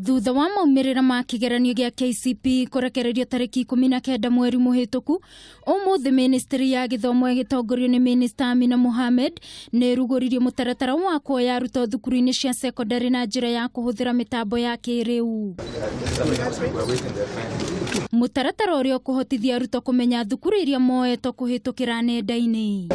Thutha wa maumĩrĩra ma kĩgeranio gĩa KCPE kũrekererio tarĩki 19 mweri mũhĩtũku, ũmũthĩ ministry ya gĩthomo ĩgĩtongorio nĩ Minista Amina Mohamed nĩ ĩrugũririe mũtaratara wa kuoya arutwo thukuru-inĩ cia sekondarĩ na njĩra ya kũhũthĩra mĩtambo ya kĩrĩu. Mũtaratara ũrĩa ũkũhotithia arutwo kũmenya thukuru iria moetwo kũhĩtũkĩra nenda-inĩ.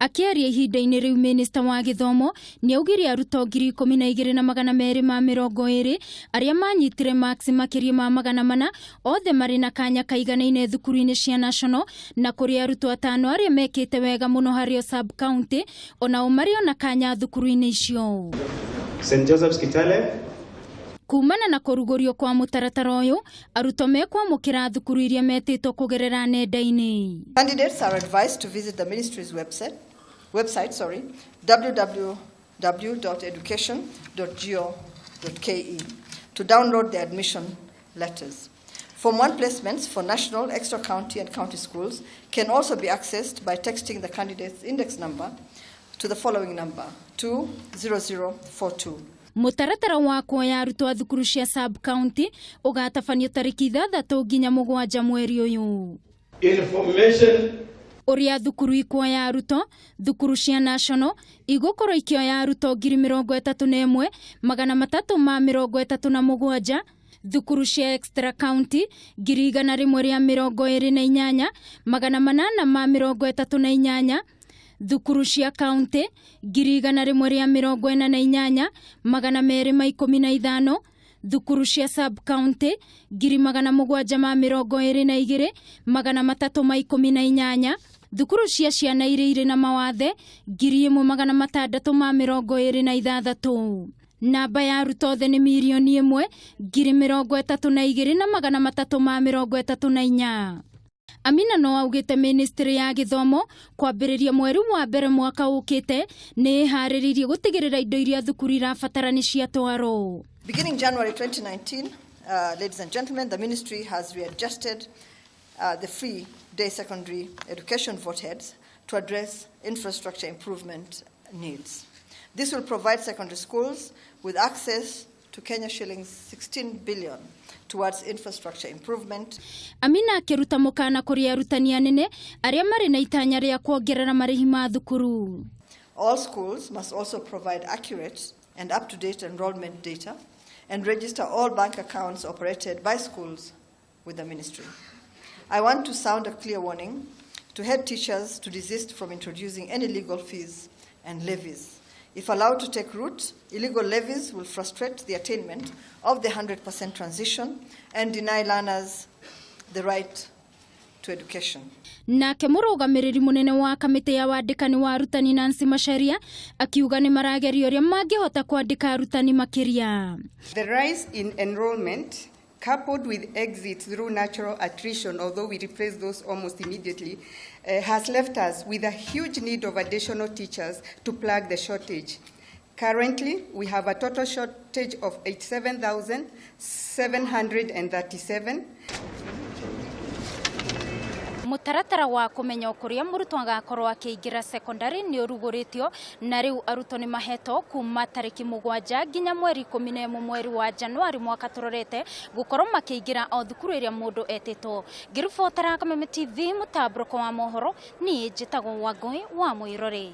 Akĩaria ihinda-inĩ rĩu, minista wa gĩthomo nĩ augire arutwo 12,220 arĩa manyitire marks makĩria ma 400 othe marĩ na kanya kaiganaine thukuru-inĩ cia national, na kũrĩ arutwo atano arĩa mekĩte wega mũno harĩ o sub county onao marĩ ona kanya thukuru-inĩ icio. St. Joseph's Kitale. Kumana na kũrugũrio kwa mũtaratara ũyũ, arutwo mekwamũkĩra thukuru iria metĩtwo kũgerera nenda-inĩ. Candidates are advised to visit the ministry's website, sorry, www.education.go.ke to download their admission letters. Form 1 placements for national, extra county, and county schools can also be accessed by texting the candidate's index number to the following number, 20042. Mũtaratara wa kuoya arutwo a thukuru cia sub county ũgatabanio tarĩki 6 nginya 7 mweri ũyũ. Information. Ũrĩa thukuru ikuoya arutwo: thukuru cia national igũkorwo ikĩoya arutwo 31,337, thukuru cia extra county 128,838, thukuru cia county 148,215, thukuru cia sub county 722,318, thukuru cia ciana iria irĩ na mawathe 1,626. Namba ya arutwo othe nĩ 1,032,334. Amina no augĩte ministry ya gĩthomo kwambĩrĩria mweri wa mbere mwaka ũkĩte nĩ ĩharĩrĩirie gũtigĩrĩra indo iria thukuru irabatara nĩ ciatwarwo. Beginning January 2019, ladies and gentlemen, the ministry has readjusted the free day secondary education vote heads to address infrastructure improvement needs. This will provide secondary schools with access to Kenya shillings 16 billion towards infrastructure improvement. Amina akĩruta mũkana kũrĩ arutani anene arĩa marĩ na itanya rĩa kuongerera marĩhi ma thukuru. All schools must also provide accurate and up-to-date enrollment data and register all bank accounts operated by schools with the ministry. I want to sound a clear warning to head teachers to desist from introducing any illegal fees and levies. If allowed to take root, illegal levies will frustrate the attainment of the 100% transition and deny learners the right to education. Nake mũrũgamĩrĩri mũnene wa kamĩtĩ ya wandĩkani wa arutani Nancy Macharia akiuga nĩ marageria ũrĩa mangĩhota kwandĩka arutani makĩria. The rise in enrollment, coupled with exits through natural attrition, although we replace those almost immediately, has left us with a huge need of additional teachers to plug the shortage. Currently, we have a total shortage of 87,737. Mũtaratara wa kũmenya kũrĩa mũrutwo agakorwo akĩingĩra sekondari nĩ ũrugũrĩtio, na rĩu arutwo nĩ mahetwo kuma tarĩki 7 nginya mweri 11 mweri wa Januari mwaka tũrorete gũkorwo makĩingĩra o thukuru ĩrĩa mũndũ etĩtwo. Ngĩribotera Kameme TV mũtambũrũko wa mohoro, niĩ njĩtagwo Wangũi wa Mwĩrore.